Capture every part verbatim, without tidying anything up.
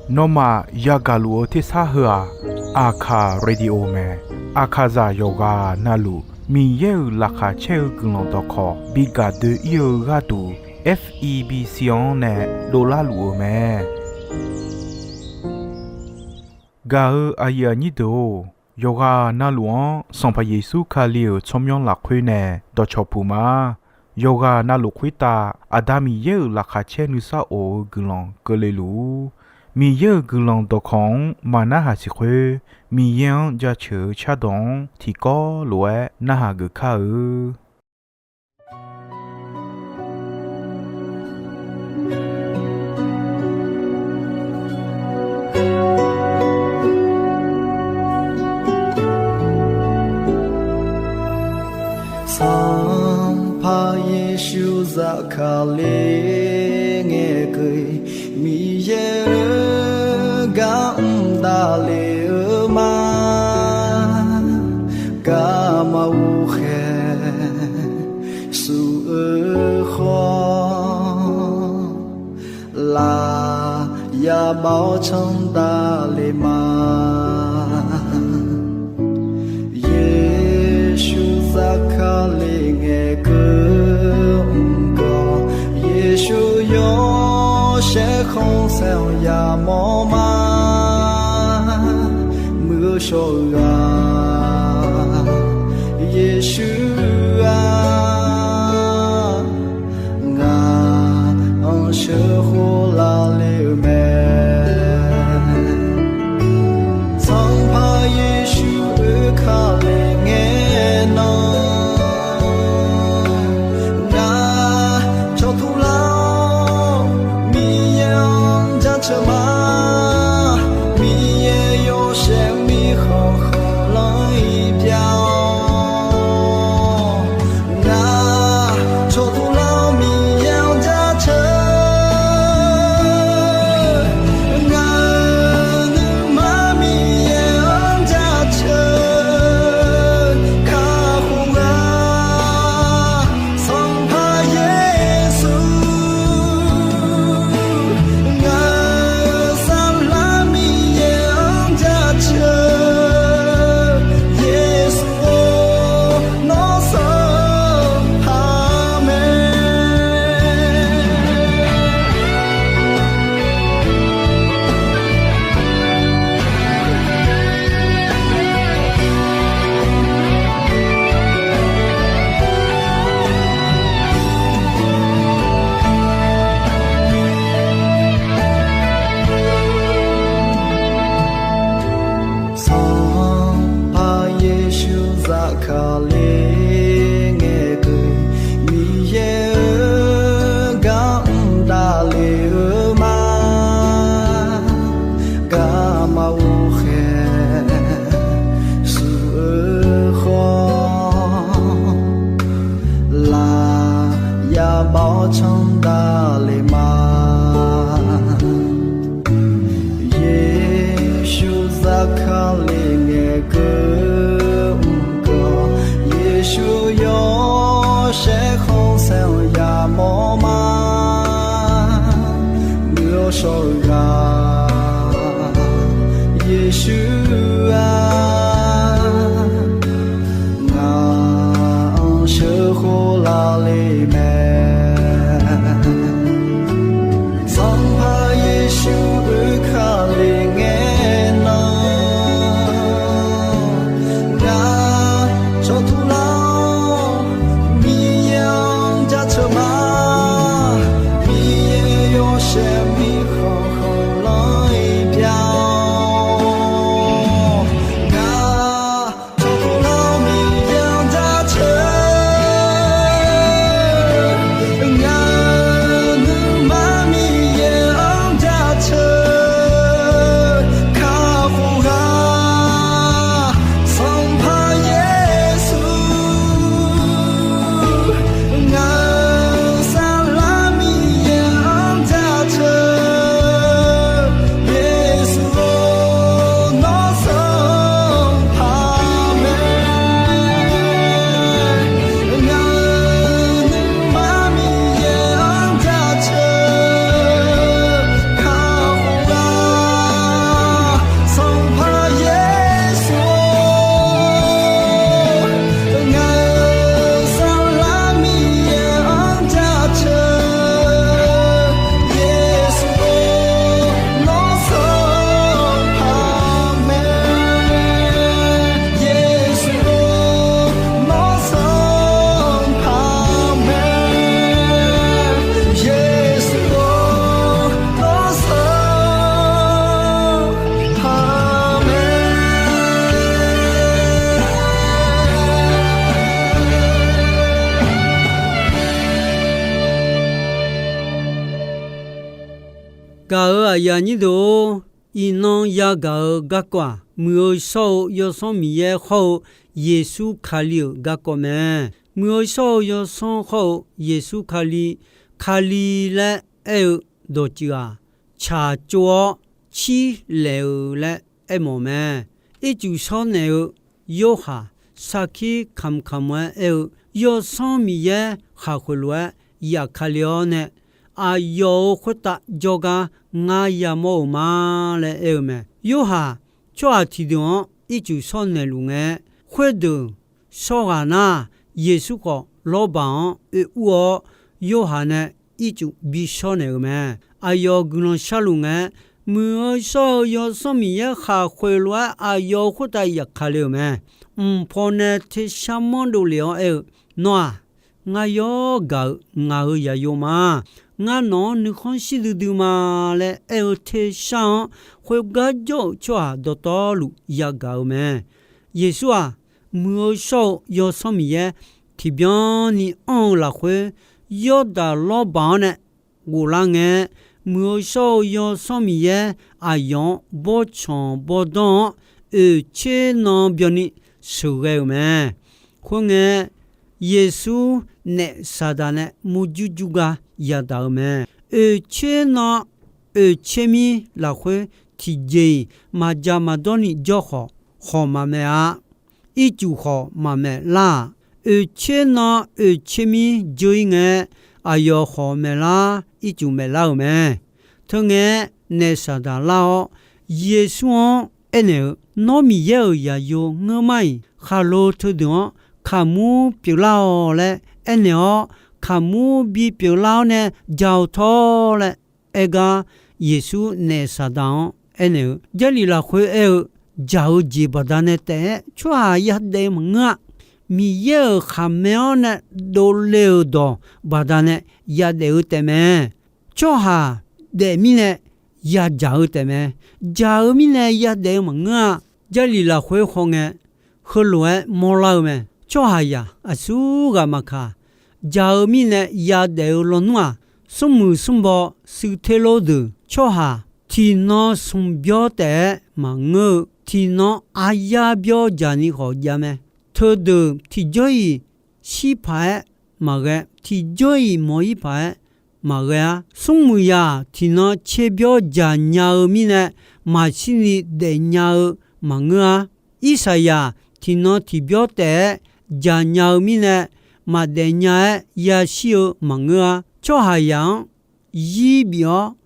Nawmaf yagaq luf-eu tersar heu-aq, Aqkaq Radio mae. Aqkaqzaq yawqghaq navluf Miqyaer-euq laqkhaq caer-eu guiqlanq dawqkawq bi gaq doe-ir-eu gharduq, F E B C-anr nae dovlar luf-euq mae. Gaq-eu aqyuif aqnyir deuq-or, yawqghaq navluf-anr Sanqpaq Yeqsur Kali-euq tsawrmyanr lafkhoer nae dawqcawq puq ma. Yawqghaq navluf khoertav Aqda Miqyaer-euq laqkhaq caer nuisar of-eu guiqlanq keuvle luf-ur. Miqyaer-euq guiqlanq dawqkawq-anr maqnarhaq siq khoer, Miqyaer-anr jaceuq-eu cardawq-anr tiqkawv lof-aer narhaq geuf kar-eu. Sanqpaq Yeqsur zafkale ngae keuv-iq, Miqyaer-euq gar mr davle-eu ma. Garma ghoqkhaeq suf-eu khawf, laf yabav-awr canr davle ma. Yeqsur zafkale ngae keuv mr gawq, Yeqsur yawshaef khanqsaer-anr yamawr ma. Muiq-eu shawr-eu ghaq, Yeqsur-aq, ngaq-anr sheuqkhof lavle-eu mae. Sanqpaq Yeqsur oekale ngae nan, ngaq cawqtuq lar-awr Miqyaer-anr jaceuq ma. Miqyaer yawshaef mirkhanq khanqlanr-iq pyav-awr, ngaq cawqtuq lar-awr Miqyaer-anr jaceuq. Ngaq-euq nuima Miqyaer-anr jaceuq kakhof-a. Sanqpaq Yeqsur, ngaq-euq saflar Miqyaer-anr jaceuq. Yeqsur-or, nawr sanqpaq mae. Sanqpaq Yeqsur zafkale ngae keuv-iq, Miqyaer-euq gar mr davle-eu ma. Garma ghoqkhaeq suf-eu khawf, laf yabav-awr canr davle ma. Yeqsur zafkale ngae keuv mr gawq, Yeqsur yawshaef khanqsaer-anr yamawr ma. Muiq-eu shawr-eu ghaq, Yeqsur-aq, ngaq-anr sheuqkhof lavle mae. Sanqpaq Yeqsur oekale ngae nan, ngaq cawqtuq lar-awr Miqyaer-anr jaceuq ma. Miqyaer yawshaef mirkhanq khanqlanr Gaq-euq aqyuif aqnyir deuq-or, iqnan yagaq-euq garkawv-aq, Muiq-eu shawr-eu Yawsanr Miqyaer hawr-eu Yeqsur Kali-euq garkawv mae. Muiq-eu shawr-eu Yawsanr hawr-eu Yeqsur Kali, Kali laer aer-eu dawqtsuif-aq, tsaqtsov-awr cirlaef-eu laer aermawf mae. Ircuf shawr naeq-eu Yorhaq sarkir kamq kamq-aer aer-eu, Yawsanr Miqyaer khaqkhoeq lof-aer yaf Kali-awr nae, aqyawf-euq khoertav jawrgar ngar yamawr-euq ma laer aer-eu mae. Yorhaq tsawrhaq tiqdeuq-anr ircuf shawr naeqluf ngae, khoerdeuq shawrghaq nar, Yeqsur khawf lawrbaq-anr oe ur-awr, Yorhaq nae ircuf bi shawr naeq-euq mae. Aqyawf guiqlanq sharluf ngae, Muiq-eu shawr-eu Yawsanr Miqyaer khaqkhoeq lof-aer aqyawf-euq khoertav yaf Kali-euq mae. Mqpaw nae tersar manr dovlef-awr aer-eu, Nawr-aq, ngar yawr gaq-eu ngaq-euq zaqyo ma. Ngar nawq-anr nuikhanr shir duidui ma laer aer-eu tersar-anr, khoergar jawr-euq tsawrhaq dawqtawvluf yagaq-eu mae. Yeqsur-aq, Muiq-eu shawr-eu Yawsanr Miqyaer tiqbyan ni anr-eu lafkhoer, Yawrdaq lawrbaq-anr nae ghoflar ngae, Muiq-eu shawr-eu Yawsanr Miqyaer aqyawf-anr bawrtsanq bawrdanr-anr oeqtser nan byanni sheuqghae-euq mae. Khoerngae, Yeqsur naef Saqdaq nae murjur jur gar yadaq-eu mae. Oeqtser nan oeqtser mir lafkhoer tiqjeq-iq maqdzaq maqdawr ni jawr khawf, khawq maqmaeq-a. Ircuf khawf maqmaeq lar-aq, oeqtser nan oeqtser mir dzeur-ir ngae, aqyawf khawq maeqlar, ircuf maeqlar-euq mae. Teungae-aer naef Saqdaq lar-awr, Yeqsur-anr aernaeq-eu, Nawr Miqyaer-euq zaqyo ngeurmar-iq, khaqlo teudeuq-anr kaqmur pyeuflar-awq laer aernaeq-awr, kaqmur bipyeuf lar-awr nae dzaq-awq tawr laer aergar, Yeqsur naef Saqdaq-anr aernaeq-eu, Jarlif lafkhoer aer-eu, dzaq-eu jeq baqdanae taef-aer tsawrhaq yadaef-eu maqngeur-a. Miqyaer-euq khaqmae-anr nae dovle-euq dawq baqdanae yadaef-eu taefmae. Tsawrhaq daef mirnae yadzaq-eu taefmae. Dzaq-eu mirnae yadaef-eu maqngeur-a. Jarlif lafkhoer khawngae, heulof-aer mawrlar-eu mae. Tsawrhaqzaq aqsurghaq maqkaq, dzaq-eu mirnae yadaef-eu lawnmr-aq, smrmuiq smrbaw suiterlor deuq tsawrhaq tiqnan smq byawr taef-aer maqngeur-eu, tiqnan aryar byawr dzaq ni khawf jav mae. Teudeuq tiqjawr-iq shir paq-aer maqghae, tiqjawr-iq mawq-ir paq-aer maqghae-ar. Smrmuiqzaq tiqnan tserbyawr dzaq nya-eu mirnae, maqshir ni daefnya-eu maqngeur-ar. Irsaqzaq tiqnan tiqbyawr taef-aer dzaq nya-eu mirnae, maqdaef nya-aer yashir-eu maqngeur-ar. Tsawrhaqzaq-anr zir bif-awr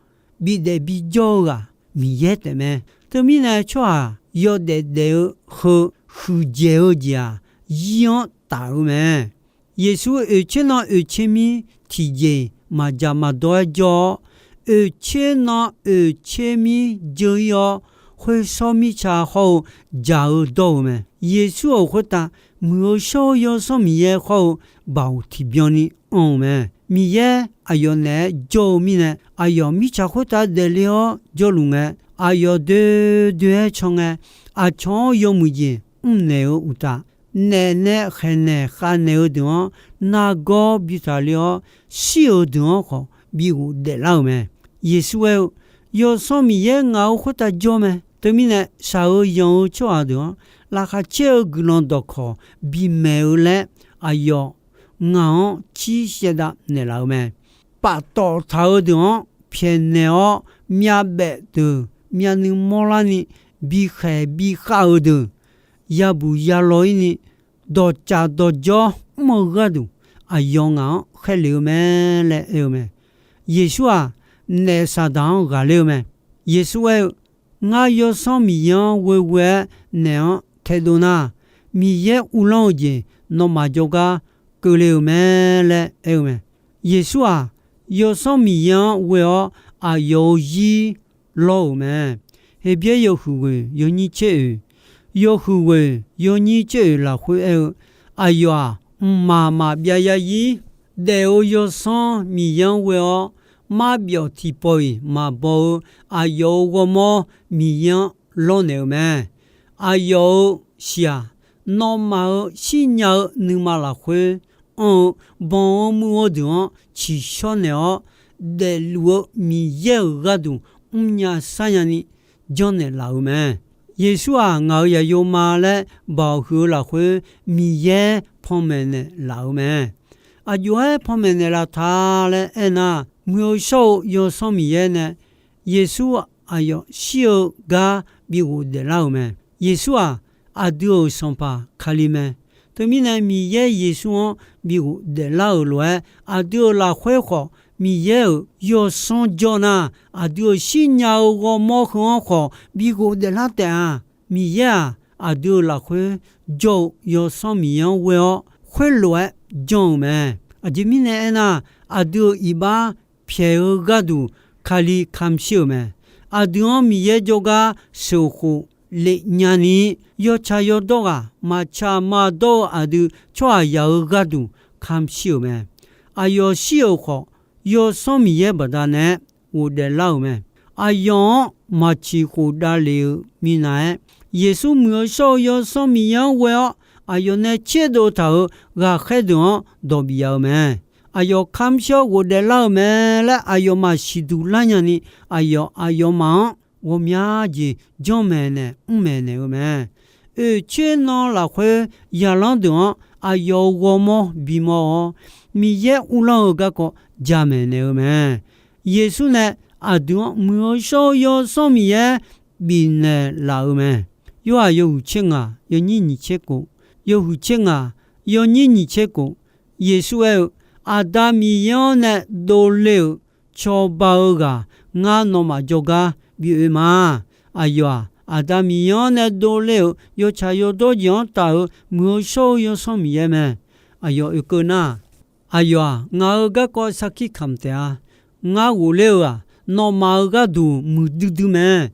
bidaef bijawr-eu ghaq Miqyaer taefmae. Teumirnae tsawrhaq yawdaef daef-eu heu huiqdzaeq-eu jeq-aq, zir-anr taf-eu mae. Yeqsur oeqtser nan oeqtser mir tiqjeq maqdzaq maqdawr-aer jawr-awr, oeqtser nan oeqtser mir dzeur-ir-awr, khoershawr mirtsa hawr-eu dzaq-eu dawr-eu mae. Yeqsur-euq khoertav Muiq-eu shawr-eu Yawsanr Miqyaer hawr-eu baoq tiqbyan ni anr-eu mae. Miqyaer aqyawf naeq-aer jawr-eu mirnae, aqyawf mirtsaq khoertav daefle-awr jawrluf ngae, aqyawf doe doe-aer can ngae, aqcawq-anr yawmuiq jeq mrnaeq-eu uqtaf, naef nae khaeqnaeq khavnaeq-eu deuq-anr nargawr bi taqle-awr, shir-euq deuq-anr khawf bi ghofdaef lar-euq mae. Yeqsur aer-eu, Yawsanr Miqyaer ngaq-euq khoertav jawr mae. Teumirnae shaq-eu yanq-eu tsawrhaq deuq-anr laqkhaq caer-eu guiqlanq dawqkawq bimaeq-eu laer, aqyawf ngaq-anr cir shaevdav naeqlaf-eu mae. Paftawf taq-eu deuq-anr pyaeqnaeq-awr, myavbaef deuq myavnuiv mawrlarni, bikhaeq bikhav-eu deuq yabuq yalaw-ir ni, dawqcaf dawqjawr mr-eu gharduq, aqyawf ngaq-anr khaerlef-eu mae laer aer-eu mae. Yeqsur-aq, naef Saqdaq-anr ghaqler-eu mae. Yeqsur aer-eu, Ngar Yawsanr Miqyaer-anr ghoeghoe-aer naeq-anr taedov nar, Miqyaer uvlanr-eu jeq nawmaf jawrgar keuvle-euq mae laer aer-eu mae. Yeqsur-aq, Yawsanr Miqyaer-anr ghoe-awr aqyawf-euq zir lawr-euq mae. Heqbyaer yawhuiq ghoeq yawnyir tser oeq, yawhuiq ghoeq yawnyir tser oeq lafkhoer aer-eu, aqyawf-aq, mqmaq maqbyav yarzir daef-eu Yawsanr Miqyaer-anr ghoe-awr, marbyawf tiqpawf-iq maqbaw-eu aqyawf-euq ghawrmawr Miqyaer-anr lawrnaeq-eu mae. Aqyawf-euq shiq-aq, nawmaf-euq shirnya-eu nuima lafkhoer anr-eu banq-eu muiq-eu deuq-anr tsiqshawr naeq-awr, daefluf-eu Miqyaer-euq gharduq mrnya sarnya ni janrnaeq laf-euq mae. Yeqsur-aq, ngaq-euq zaqyo ma laer baoq huiq-eu lafkhoer, Miqyaer panmaeq naeqlaf-euq mae. Aqjox-aer panmaeq naeqlaf ta laer aernar, muiq-eu shawr-eu Yawsanr Miqyaer nae Yeqsur aqyawf shir-eu gar bi ghofdaef lar-euq mae. Yeqsur-aq, aqdui-euq Sanqpaq Kali mae. Teumirnae, Miqyaer Yeqsur-anr bi ghofdaef lar-euq lof-aer, aqdui-euq lafkhoer khawf, Miqyaer-euq Yawsanr jawr nar, aqdui-euq shirnya-eu ghawrmawr heu-anr khawf bi ghofdaef lar taef-a. Miqyaer-aq, aqdui-euq lafkhoer jawr-eu Yawsanr Miqyaer-anr ghoe-awr, khoerlof-aer janr-eu mae. Aqjeq mirnae aernar, aqdui-euq iqbax pyaeq-eu gharduq Kali kamq shir-euq mae. Aqdui-anr Miqyaer jawrgar sheuqkhof lef nyani, yawtsaq yawdawr ghaq maqtsaq maqdawr-eu aqdui tsawrhaqzaq-eu gharduq kamq shir-euq mae. Aqyawf shir-euq khawf, Yawsanr Miqyaer baqdanae ghofdaef lar-euq mae. Aqyawf-anr maqtsiq khofdav lef-euq minav-aer, Yeqsur muiq-eu shawr-eu Yawsanr Miqyaer-anr ghoe-awr, aqyawf nae tserdov taq-euq ghaqkhaer deuq-anr dawq bif ya-eu mae. Aqyawf kamq shir-awr ghofdaef lar-euq mae laer aqyawfmaf siqduq lar nyani, aqyawf aqyawfmaf-anr ghawqmya jeq janrmaeq naeq mrmaeq naeq-eu mae. Oeq tser nan lafkhoer, zaqlanr deuq-anr aqyawf-euq ghawrmawr bimawr-awr, Miqyaer uvlanr-eu garkawv jamaeq naeq-eu mae. Yeqsur nae aqdui-anr muiq-eu shawr-eu Yawsanr Miqyaer bifnaeq laf-eu mae. Yorhaq yawhuiq tser ngaq yawnyir nyiq tser khof, yawhuiq tser ngaq yawnyir nyiq tser khof, Yeqsur aer-eu, Aqda Miqyaer-anr nae dovle-euq cawba-eu ghaq ngar nawmaf jawrgar bi oe ma. Aqyawf-aq, Aqda Miqyaer-anr nae dovle-euq yawtsaq yawdawr jeq-anr taf-euq muiq-eu shawr-eu Yawsanr Miqyaer mae. Aqyawf oekeuv nar, aqyawf-aq, ngaq-euq garkawv sarkir kamq taef-a. Ngar ghofler-eu-aq, nawmaf-euq gharduq muiqdui dui mae.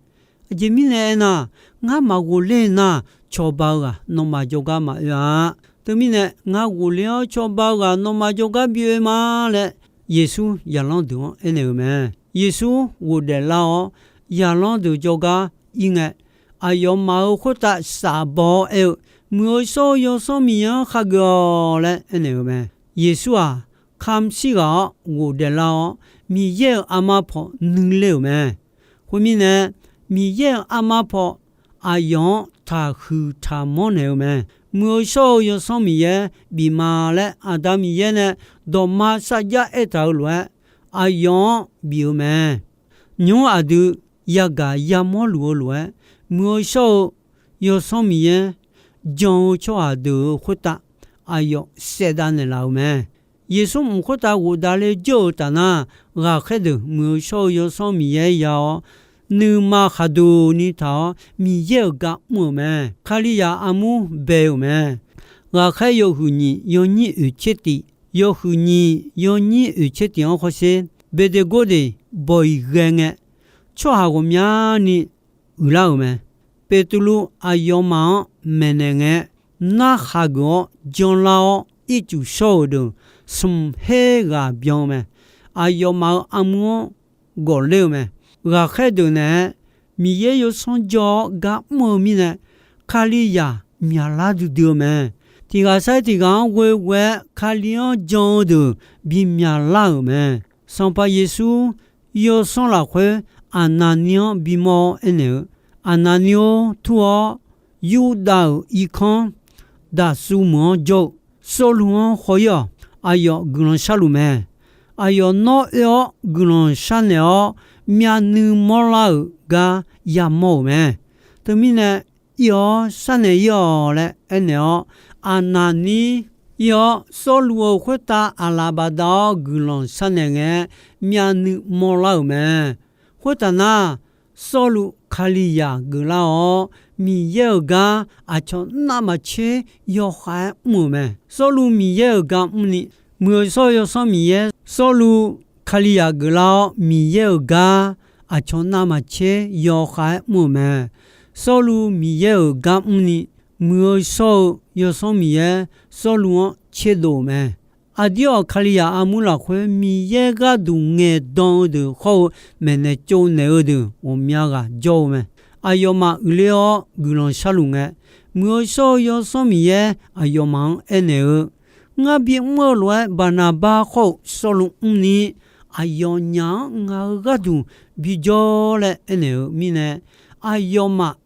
Aqjeq mirnae aernar, ngar maqghof ler nar, cawba-eu ghaq nawmaf jawrgar maqoe-a. Teumirnae, ngar ghofler-awr cawba-eu ghaq nawmaf jawrgar bi oe ma laer, Yeqsur zaqlanr deuq-anr aernaeq-eu mae. Yeqsur ghofdaef lar-awr, zaqlanr deuq jawrgar ir ngae, aqyawfmaf-euq khoertav shafbaw-awr aer-eu, Muiq-eu shawr-eu Yawsanr Miqyaer-anr khageuf-awq laer aernaeq-eu mae. Yeqsur-aq, kamq shir ghaq-awr ghofdaef lar-awr, Miqyaer-euq armar paw nuiler-euq mae. Khoermirnae, Miqyaer-euq armar paw aqyawf-anr taqhuiq taqmanr naeq-eu mae. Muiq-eu shawr-eu Yawsanr Miqyaer bif ma laer Aqda Miqyaer nae dawqma sarjax aertaq-euq lof-aer, aqyawf-anr bif-eu mae. Nymq-mr aqdui yagaq yamawr luf-eu lof-aer, Muiq-eu shawr-eu Yawsanr Miqyaer jan-eu tsawrhaq deuq-euq khoertav aqyawf saevdav naeqlaf-euq mae. Yeqsur mq khoertav ghofdav le jawr-eu taf nar, ghaqkhaer deuq Muiq-eu shawr-eu Yawsanr Miqyaer ya-awr, nuima khaqduq ni taq-awr Miqyaer-euq gar mr-euq mae. Kalizaq armur bae-euq mae. Ghaqkhaer yawhuiq nyiq yawnyir oeq tser tif, yawhuiq nyiq yawnyir oeq tser tif-anr hawsher, Beqdeqgordeq bawq-iq ghae ngae, tsawrhaq ghawqmyani uiqlar-euq mae. Beqtuvluv aqyawfmaf-anr maeqnaeq ngae, narhaq geuf-awr janlar-awr ircuf shawr-euq deuq smq her ghaq byan-eu mae. Aqyawfmaf-euq armur-anr gawqler-eu mae. Ghaqkhaer deuq naeq-aer Miqyaer yawsanr jawr-awr gar mr-eu mirnae, Kalizaq myaqlar duidui-eu mae. Tiq ghaq sar-iq tiq ghaq-anr ghoeghoe-aer Kali-anr jan-eu deuq bi myaqlar-euq mae. Sanqpaq Yeqsur yawsanr lafkhoer Aqnaqni-anr bimawr-awr aernaeq-eu, Aqnaqni-or, tur-awr, Yurdav-euq irkanr Daqsuv meuq-anr jawr-eu Sawrluv-anr haw-ir-awq. Aqyawf guiqlanq sharluf mae. Aqyawf nawr oe-awr guiqlanq sharnaeq-awr, myavnuiv mawrlar-euq gar yamawr-euq mae. Teumirnae, ir-awr sharnaeq-ir-awq laer aernaeq-awr, Aqnaqni ir-awr Sawrluv-euq khoertav aqlaf bafdav-awr guiqlanq sharnaeq ngae, myavnuiv mawrlar-euq mae. Khoertaf nar, Sawrluv Kalizaq geuflar-awr, Miqyaer-euq gar aqcawq navmaqtser yawkhav-aer mr-euq mae. Sawrluv Miqyaer-euq gar mrni, Muiq-eu shawr-eu Yawsanr Miqyaer, Sawrluv Kalizaq geuflar-awr, Miqyaer-euq gar aqcawq navmaqtser yawkhav-aer mr-euq mae. Sawrluv Miqyaer-euq gar mrni, Muiq-eu shawr-eu Yawsanr Miqyaer, Sawrluv-anr tserdov-euq mae. Aqdir-awq, Kalizaq armur lafkhoer Miqyaer gharduq ngaeqdan-eu deuq hawr-eu maeqnaeq tsovnaeq-eu deuq ghawqmya ghaq jawr-eu mae. Aqyawfmaf uiqler-awr guiqlanq sharluf ngae, Muiq-eu shawr-eu Yawsanr Miqyaer aqyawfmaf-anr aernaeq-eu, Ngar bimr-eu lof-aer Baqnaqbar hawr-eu Sawrluv mrni, aqyawfnyaf-anr ngaq-euq gharduq bijawr laer aernaeq-eu mirnae, aqyawfmaf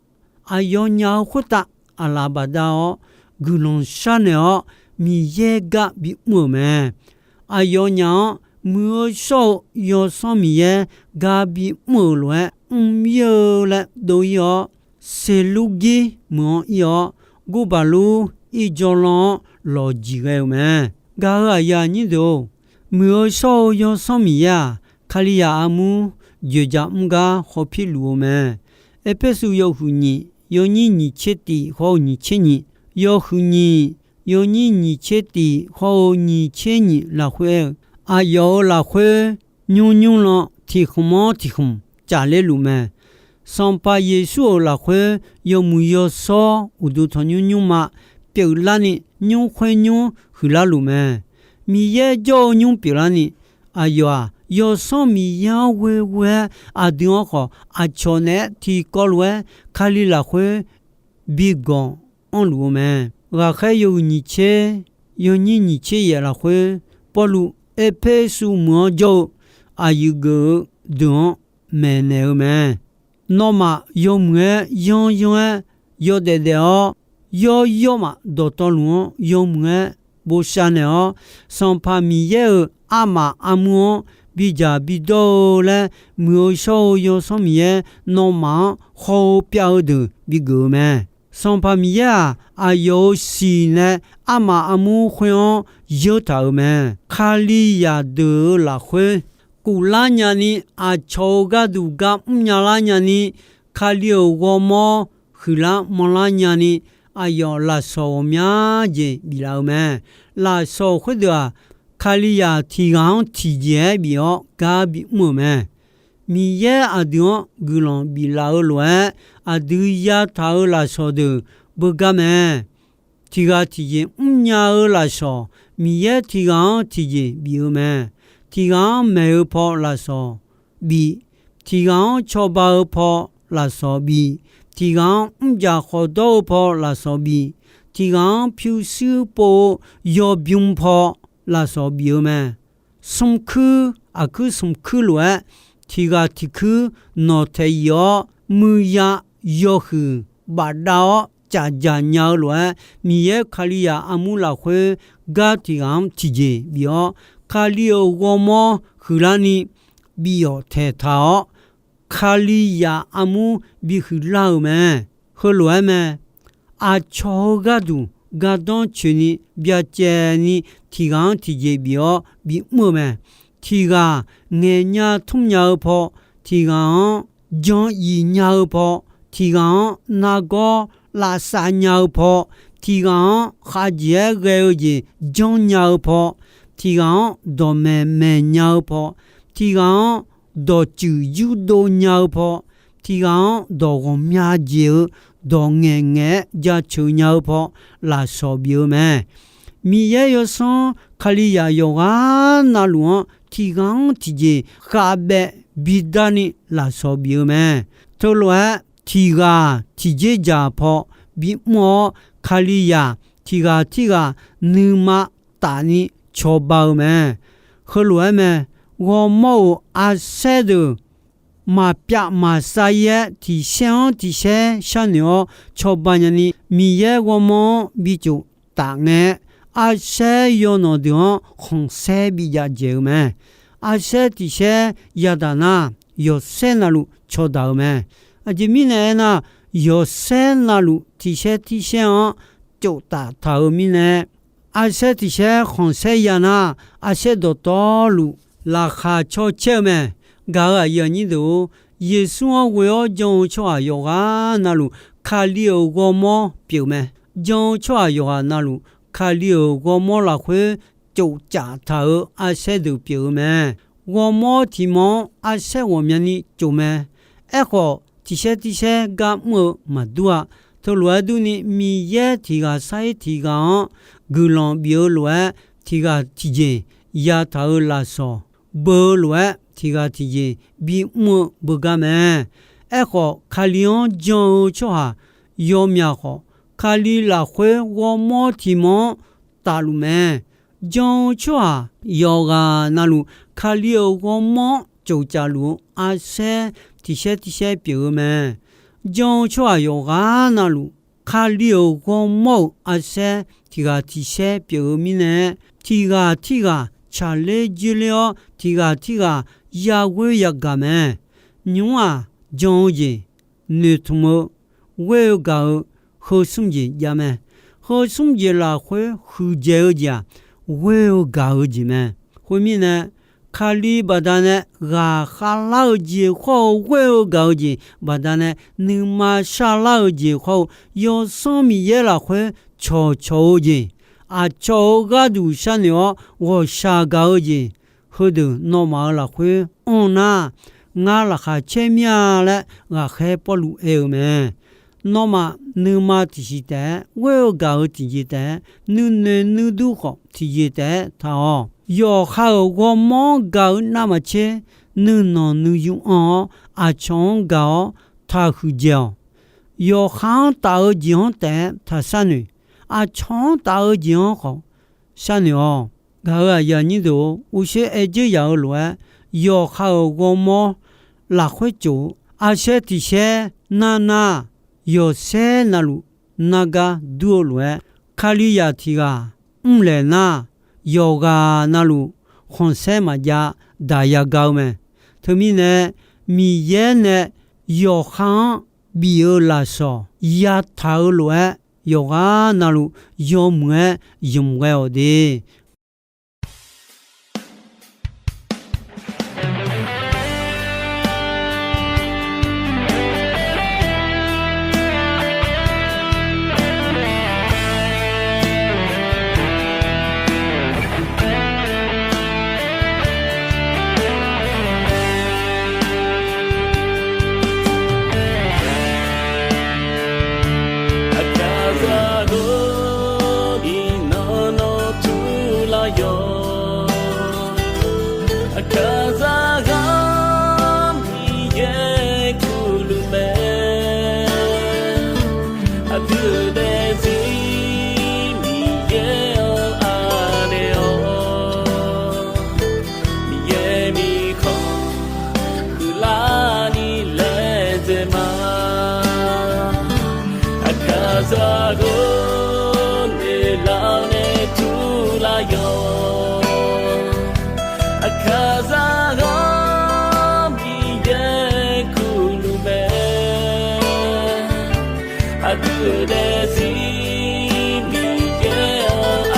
aqyawfnyaf-euq khoertav aqlaf bafdav-awr, guiqlanq sharnaeq-awr, Miqyaer gar bimr-euq mae. Aqyawfnyaf-anr Muiq-eu shawr-eu Yawsanr Miqyaer gar bimr-euq lof-aer mr-ir-eu laer dov-ir-awr, Seqlurgir meuq-anr ir-awr, Gurbaqlur irjawr lan-anr lawqjiq ghae-eu mae. Gaq-euq aqyuif aqnyir deuq-or, Muiq-eu shawr-eu Yawsanr Miqyaer-aq, Kalizaq armur dzoeqdzaq mr gar hawpir luf-eu mae. Erpersu yawhuiq nyiq yawnyir nyiq tser tif hawr-eu nyiq tser nyiq, yawhuiq nyiq yawnyir nyiq tser tif hawr-eu nyiq tser nyiq lafkhoer aer-eu, aqyawf-euq lafkhoer nymrnymr lan tiq khmq-anr tiq khmq cafler luf mae. Sanqpaq Yeqsur-euq lafkhoer yawmuiq yawshawr uqduq tanqnymr nymrma pyeuflarni, nymr khoer nymr huiqlar luf mae. Miqyaer jawr-eu nymr pyeuflarni, aqyawf-aq, Yawsanr Miqyaer-anr ghoeghoe-aer aqdui-anr khawf aqcawq naeq-aer tiqkawv lof-aer Kali lafkhoer bigawq anrluf-eu mae. Ghaqkhaer yawhuiq nyiq tser yawnyir nyiq tser yaef lafkhoer, Pawrluv Erpersu meuq-anr jawr-eu aqyuif geuf-eu deuq-anr maeqnaeq-eu mae. Nawmaf yawmuiq-aer yanryanr-aer yawdaef daef-awr, yawr yawrmaf dawqtawvluf-anr yawmuiq-aer bosav naeq-awr, Sanqpaq Miqyaer-euq armaf armur-anr bidzaq bidawr-eu laer, Muiq-eu shawr-eu Yawsanr Miqyaer nawmaf-anr haw-eu pyav-eu deuq bigeuf-eu mae. Sanqpaq Miqyaer-aq, aqyawf-euq siq nae armaf armur khoer-anr yeur taq-euq mae. Kalizaq deuq-euq lafkhoer kuflar nyani, aqcawq-euq gharduq gar mrnya lar nyani, Kali-euq ghawrmawr huiqlar manrlar nyani, aqyawf lafsawq ghawqmya jeq biflaf-eu mae. Lafsawq khoerdeuq-aq, Kalizaq tiq ghaq-anr tiqjeq-aer bif-awr gar bimr-euq mae. Miqyaer aqdui-anr guiqlanq biflaf-eu lof-aer, aqdui yataq-euq lafsawq deuq beugar mae. Tiq ghaq tiqjeq mrnya-eu lafsawq, Miqyaer tiq ghaq-anr tiqjeq bif-eu mae. Tiq ghaq-anr maeq-eu paw lafsawq bif, tiq ghaq-anr cawba-eu paw lafsawq bif, tiq ghaq-anr mrjaq khawqdawr-eu paw lafsawq bif, tiq ghaq-anr pyurshuir pov-eu yawbym paw lafsawq bif-eu mae. Smrkuir aqkuir smrkuir lof-aer, tiq ghaq tiq kuir nawqtaeq yif-awr, muiqya yawhuiq bafdav-awr cafjaq nya-eu lof-aer, Miqyaer Kalizaq armur lafkhoer gar tiq ghaq-anr tiqjeq bif-awr, Kali-euq ghawrmawr huiqlarni bif-awq taeqtaq-awr, Kalizaq armur bihuiq lar-euq mae. Heulof-aer mae. Aqcawq-eu gharduq gardanr coeqni byacaevni tiq ghaq-anr tiqjeq bif-awr bimr-eu mae. Tiq ghaq ngaeqnya tmrnya-eu paw, tiq ghaq-anr jan iq nya-eu paw, tiq ghaq-anr nargawr lavsav nya-eu paw, tiq ghaq-anr khavjeq-aer ghae-eu jeq janrnya-eu paw, tiq ghaq-anr dawqmaeq maeqnya-eu paw, tiq ghaq-anr dawqtsuif yurdov nya-eu paw, tiq ghaq-anr dawq ghawqmya jeq-eu dawq ngaeqngaeq-aer jaceuq nya-eu paw, lafsawq bif-eu mae. Miqyaer yawsanr Kalizaq yawqghaq navluf-anr tiq ghaq-anr tiqjeq khavbaev bidar ni lafsawq bif-eu mae. Teulof-aer tiq ghaq tiqjeq dzaq paw bimr-awr, Kalizaq tiq ghaq tirghaq nuima tafni cawba-eu mae. Heulof-aer mae. Ghawrmawr-euq arsaer deuq maqpyav maqsav-ir-aer, tiqsaer-anr tiqsaer sharnoeq-awr cawba nyani, Miqyaer ghawrmawr-anr bitsof taf ngae-aer, arsaer yawnanq deuq-anr khanqsaer bijav dzaeq-eu mae. Arsaer tiqsaer yadaq nar, yawqsaer navluf cawdaq-eu mae. Aqjeq mirnae aernar, yawqsaer navluf tiqsaer tirsaer-anr tsof taf taq-euq mirnae, arsaer tiqsaer khanqsaer ya nar, arsaer dawqtawvluf laqkhaq caw caer-eu mae. Gaq-euq aqyuif aqnyir deuq-or, Yeqsur-anr ghoe-awr jan-eu tsawrhaq yawqghaq navluf, Kali-euq ghawrmawr pyeuf mae. Jan-eu tsawrhaq yawqghaq navluf, Kali-euq ghawrmawr lafkhoer tsof caf taq-euq arsaer deuq pyeuf-eu mae. Ghawrmawr tiq mawr-anr arsaer ghawqmyani tsof mae. Aerkhawf, tiqsaer tiqsaer gar mr-eu maqdur-a. Teulof-aer durni, Miqyaer tiq ghaq sar-ir tiq ghaq-anr guiqlanq bif-eu lof-aer, tiq ghaq tiqjeq yataq-euq lafsawq beu-eu lof-aer, tiq ghaq tiqjeq bimr-eu beugar mae. Aerkhawf, Kali-anr jan-eu tsawrhaq yawmyaq khawf, Kali lafkhoer ghawrmawr tiq mawr-anr tafluf mae. Jan-eu tsawrhaq yawqghaq navluf, Kali-euq ghawrmawr-anr cof caf luf-eu arsaer tiq saer tiq saer pyeuf-eu mae. Jan-eu tsawrhaq yawqghaq navluf, Kali-euq ghawrmawr-euq arsaer tiq ghaq tiq saer pyeuf-eu mirnae, tiq ghaq tirghaq tsaqler jerler-awr, tiq ghaq tirghaq yaghoer yagaq mae. Nymq-mr-aq, jan-eu jeq, noeqtmq-eu, ghoer-eu gaq-eu, heu smr jeq jav mae. Heu smr jeq lafkhoer huiqdzaeq-eu jeq-aq, ghoer-eu gaq-eu jeq mae. Khoermirnae, Kali baqdanae ghaqkhav lar-eu jeq khawr-eu, ghoer-eu gaq-eu jeq baqdanae nuima sharlar-eu jeq khawr-eu, Yawsanr Miqyaer lafkhoer cawqcawq-eu jeq, aqcawq-euq gharduq sharnoeq-awr ghawqshaq gaq-eu jeq, heudeuq nawmaf-euq lafkhoer anr nar, ngar laqkhaq caer mir-a laer ghaqkhaer Pawrluv aer-eu mae. Nawmaf nuima tiqsiq taef-aer, ghoer-eu gaq-eu tiqjeq taef-aer, nuinoeq nuidur khawf tiqjeq taef-aer taq-awq. Yawqha-euq ghawrmawr-anr gaq-eu navmaqtser, nuinanq nuiyu anr-awr, aqcawq-anr gaq-awr taqhuiq dzaeq-awq. Yawqha-anr taf-eu jeq-anr taef-aer taq sharnoeq. Aqcawq-anr taf-eu jeq-anr khawf sharnoeq-awq. Gaq-euq aqyuif aqnyir deuq-or, uqshoe aer dzeur yaq-eu lof-aer, yawqha-euq ghawrmawr lafkhoer cof-eu arsaer tiq saer narnar, yawqsaer navluf nargar dur-eu lof-aer, Kalizaq tiq ghaq mrlaeq nar, yawqghaq navluf khanqsaer maqjav daq yagaq-eu mae. Teumirnae, Miqyaer nae yawqha-anr bif-eu lafsawq yataq-eu lof-aer, yawqghaq navluf yawmuiq-aer ymq ghae-awq de. Aqkaqzaq ghawqni nan nawr turlar yawq. Aqkaqzaq ghaq Miqyaer kurluf mae. Aqdui-euq daefzir Miqyaer-anr anaeq-awq. Miqyaer mirkhanq huiqlarni laedzae ma. Aqkaqzaq ghawqni lan nae turlar yawq. Aqkaqzaq ghaq Miqyaer kurluf mae. Aqdui-euq daefzir Miqyaer-anr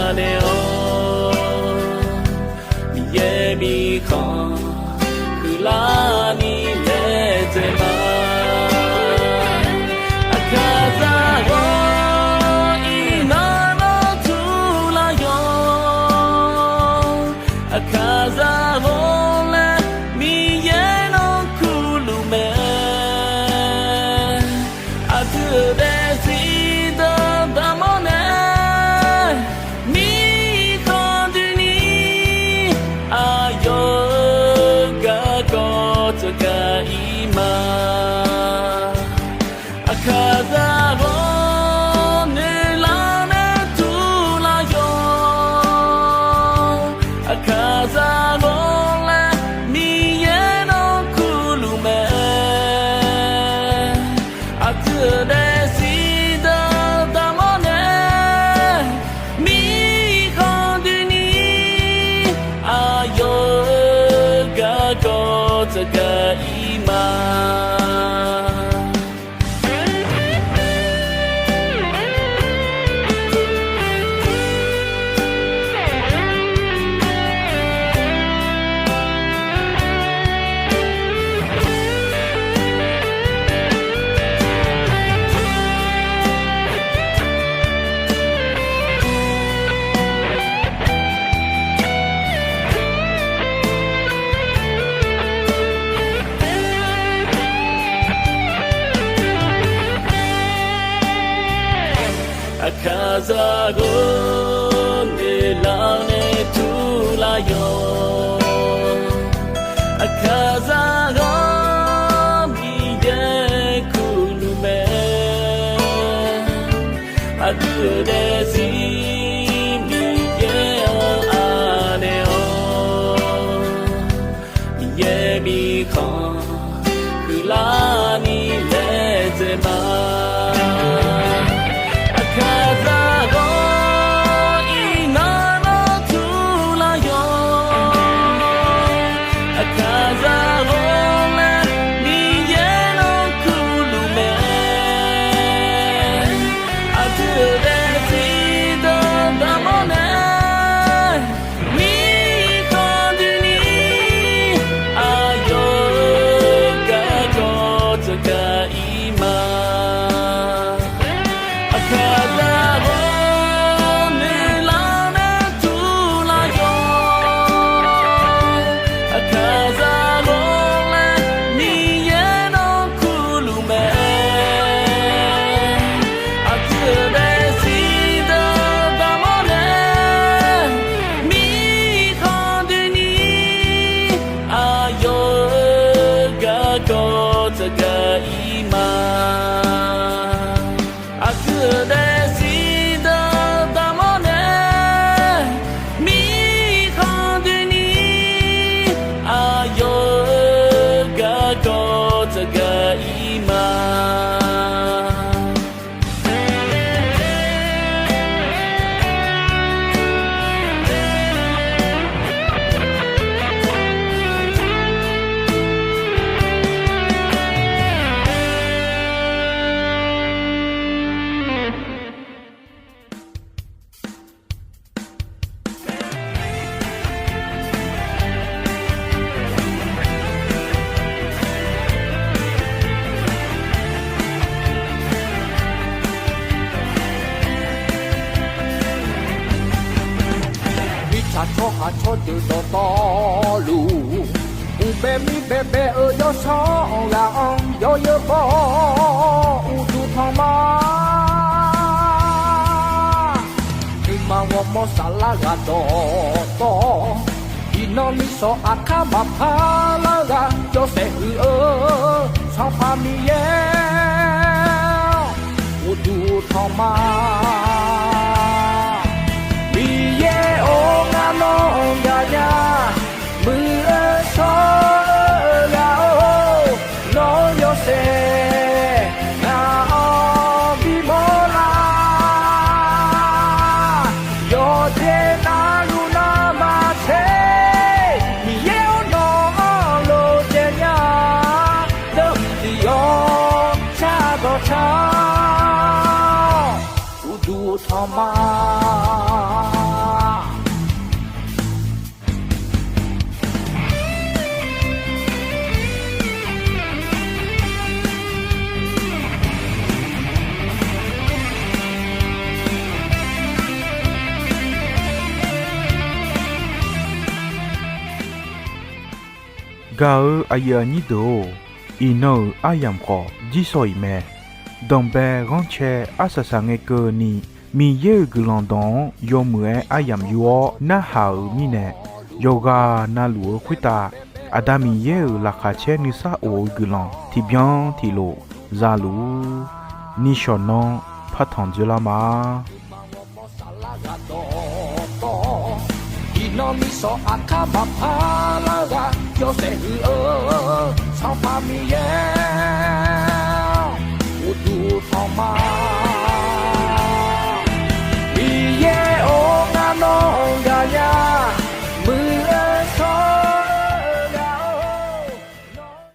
anaeq-awq. Miqyaer mirkhanq huiqlarni laedzae ma. Aqkaqzaq ghawq iqnan nawr turlar yawq. Aqkaqzaq ghawq laer Miqyaer nawr kurluf mae. Aqdui-euq daefzir deuq daqmawr nae mirkhanq doeni aqyawf-euq garkawv tsawrgaq ir ma. Aqkaqzaq ghawq noeqlar nae turlar yawq. Aqkaqzaq ghawq laer Miqyaer nawr kurluf mae. Aqdui-euq daefzir deuq daqmawr nae mirkhanq doeni aqyawf-euq garkawv tsawrgaq ir ma. Aqkaqzaq ghawq noeqlar nae turlar yawq. Aqkaqzaq ghaq Miqyaer kurluf mae. Aqdui-euq daefzir Miqyaer-anr anaeq-awq. Tanq huiqlar ni laedzae ma. Aqkaqzaq ghawq iqnan nawr turlar yawq. Aqkaqzaq ghawq laer Miqyaer nawr kurluf mae. Aqdui-euq daefzir deuq daqmawr nae mirkhanq doeni aqyawf-euq garkawv tsaqgaq ir ma. Aqkaqzaq ghawq nuilar nae turlar yawq. Aqkaqzaq ghawq laer Miqyaer nawr kurluf mae. Aqdui-euq daefzir deuq daqmawr nae mirkhanq doeni aqyawf-euq garkawv tsaqgaq ir ma. Aqdui-euq daefzir deuq daqmawr nae mirkhanq doeni aqyawf-euq garkawv tsaqgaq ir ma. Mirtsaq tsawrhaq tsawrjeuq dawqtawvluf, uqbae mirbae bae-eu yawsanr ghaq-anr yawzeu baw-awr uqduq tanq ma. Nuima ghawrmawr saflar ghaq dawqtawv, iqnan miqsawq aqkar maqpar lar-eu ghaq yawshaef huiq-eu Sanqpaq Miqyaer-awr, uqduq tanq ma. Miqyaer-or, ngar nawr gaqnya, muiq-eu shawr-eu ghaq-or, nawr yawshaef ngaq-anr bimawr lar. Yawqjeq navluf navmaqtser, Miqyaer-or, nawq-anr lof caev nya, deuq tiq yawq shar dawq shar-awr, uqduq tanq ma. Gaq-eu aqyuif aqnyir deuq-or, iqnan-euq aryamq khawf jirsawq iq mae. Danqbae ghanrcae arsaq saqngae keuvni, Miqyaer-euq guiqlanq dawq-anr yawmuiq-aer aryamq yur-awr narhaq-euq mirnae, yawqghaq navluf-eu khoertav Aqda Miqyaer-euq laqkhaq caer nuisar of-eu guiqlanq tiqbyan tiqlof zaluf-ur. Nishawq nanr partanq dzoerlar ma. Iqnan miqsawq aqkar maqpar lar-eu ghaq yawshaef huiq-eu Sanqpaq Miqyaer